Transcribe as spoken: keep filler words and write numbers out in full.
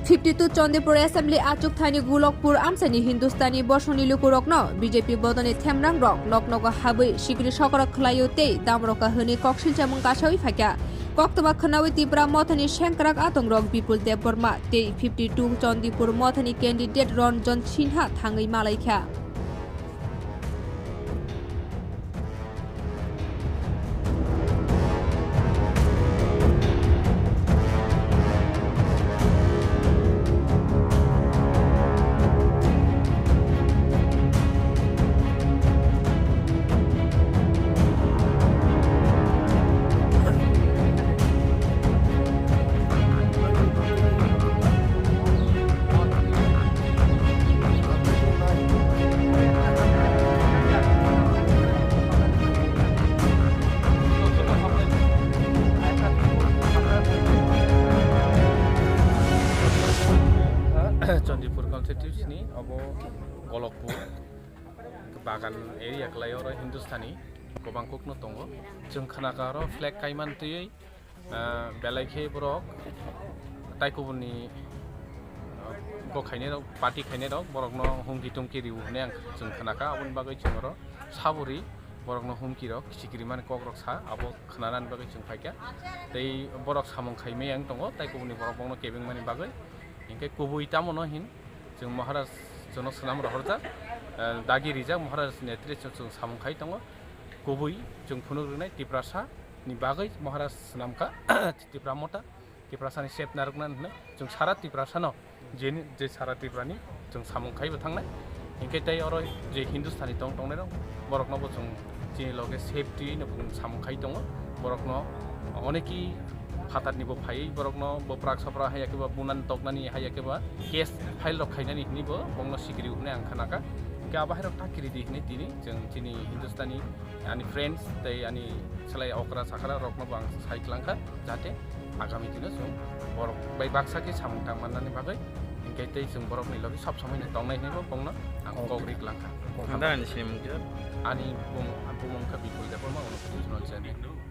Fifty two Chandipur Assembly achukthani Golokpur amchaini Hindustani bosongni lukurokno B J P bodolni themrangrok noknogo habwi sikri sokorok khlaio tei damroka hwnwi koksilchamung kasawi phaikha. Koktwma khwnawi Tipra Mothani sengkrak atongrok Bipul Debbarma tei fifty two Chandipur Mothani candidate Ranjan Sinha thangwi malaikha. Chandipur constituency ni obo Golokpur bagan area kwlai oro Hindustani kwbang kokno tongo. Chwng khnakha oro flag kaiman twiwi, ah, belai khe borok tai kubuni, ah, go khainai rok, party khainai rok, borokno humki tumki rw hwnwi ang chwng khnakha. Aboni bagwi chwng oro saburi borokno humki rok, sikiri mani kok rok sa, abo khwnanani bagwi chwng phaikha. Tei borok samung khaimai ang tongo, tai kubuni borok bokno kebengmani bagwi. Hinkhe kubui tamo no hin chwng Maharaj chwngno swnam rohorjak, eh, dagi rijak Maharaj ni netrito chwng samung khai tongo. Kubui chwng phunuk rwnai Tiprasa ni bagwi Maharaj swnamkha Tipra Motha, Tiprasa ni sep narwkna hwnwi chwng sara Tiprasa no, jeni, je sara Tripura ni chwng samung khaibo thangnai. Hinkhe tei oro je Hindustani tong tongnai rok, borokno bo chwng chini loge safety no samung khai tongo. Borokno oneki phatar ni bo phaiwi borokno bo prak sapra haiya khe ba bunan toknani haiya khe ba case file rok khainani hinwi bo bongno sikiri hwnwi ang khnakha. Hinkhe abo hai rok ta kiri di hinwi tini chwng chini Hindustani ani friends tei ani salai okra sakra rokno bo ang sai klangkha, jate agami dino chwng borok bai baksa khe samung tang mannani bagwi, hinkhe tei chwng borokni logi sob somoi no tongnai hinwi bo bongno ang kok ri klangkha. Nda ani sinimung kisa? Ani bumung, bumung kha Bipul Debbarma, Unopati Regional Chairman.